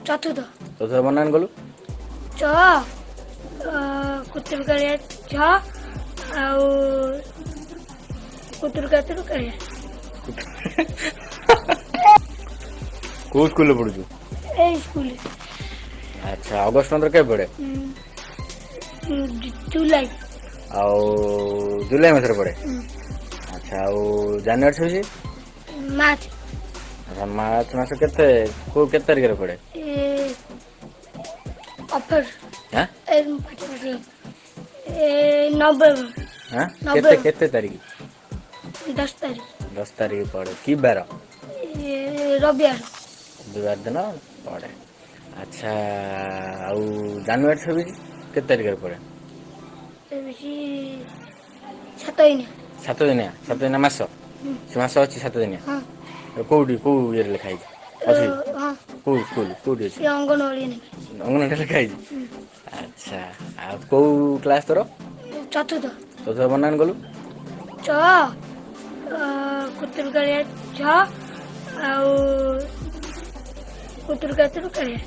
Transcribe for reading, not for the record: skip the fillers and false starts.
ଚତୁର୍ଥ। ଚତୁର୍ଥ। ବନାନ କଲୁ। ଚ, କୁତୁରୁ କାଳିଆ ଛ, ଆଉ କୁତୁରୁ କାତୁରୁ କାଳିଆ। କୋଉ ସ୍କୁଲରେ ପଢୁଛୁ? ଏଇ ସ୍କୁଲ। ଆଚ୍ଛା, ଅଗଷ୍ଟ 15 କେବେ ପଡେ? ଜୁଲାଇ। ଆଉ ଜୁଲାଇ ମାସରେ ପଡେ। ଆଚ୍ଛା, ଆଉ ଜାନୁଆରୀ 26? ମାର୍ଚ୍ଚ। ଆଚ୍ଛା, ମାର୍ଚ୍ଚ ମାସ କେତେ, କୋଉ କେତେ ତାରିଖରେ ପଡେ? ଏ ଅଫର। ହାଁ? ଏ ଏ ନଭେମ୍ବର। ହାଁ, କେତେ? ନଭେମ୍ବର। କେତେ ତାରିଖ? 10 ତାରିଖ। 10 ତାରିଖ ପଡେ। କି ବାର? ଏ ରବିବାର। ରବିବାର ଦିନ ପଡେ। ଆଚ୍ଛା, ଆଉ ଜାନୁଆରୀ 26 କେତେ ତାରିଖରେ ପଡେ? ବେଶୀ 7 ଦିନିଆ। 7 ଦିନିଆ, 7 ଦିନିଆ ମାସ। ସେ ମାସ ଅଛି 7 ଦିନିଆ। ହଁ। କୋଉଠି, କୋଉ ଇଏରେ ଲେଖା ହେଇଛି, ଅଛି? ହଁ। କୋଉ ସ୍କୁଲ, କୋଉଠି ଅଛି? ସେ ଅଙ୍ଗନବାଡ଼ି ନେବେ। ଅଙ୍ଗନବାଡ଼ି ଲେଖା ହେଇଛି। ଆଚ୍ଛା, ଆଉ କୋଉ କ୍ଲାସ ତୋର? ଚତୁର୍ଥ। ଚତୁର୍ଥ। ବନାନ କଲୁ। ଚ, କୁତୁରୁ କାଳିଆ ଛ, ଆଉ କୁତୁରୁ କାତୁରୁ କାଳିଆ।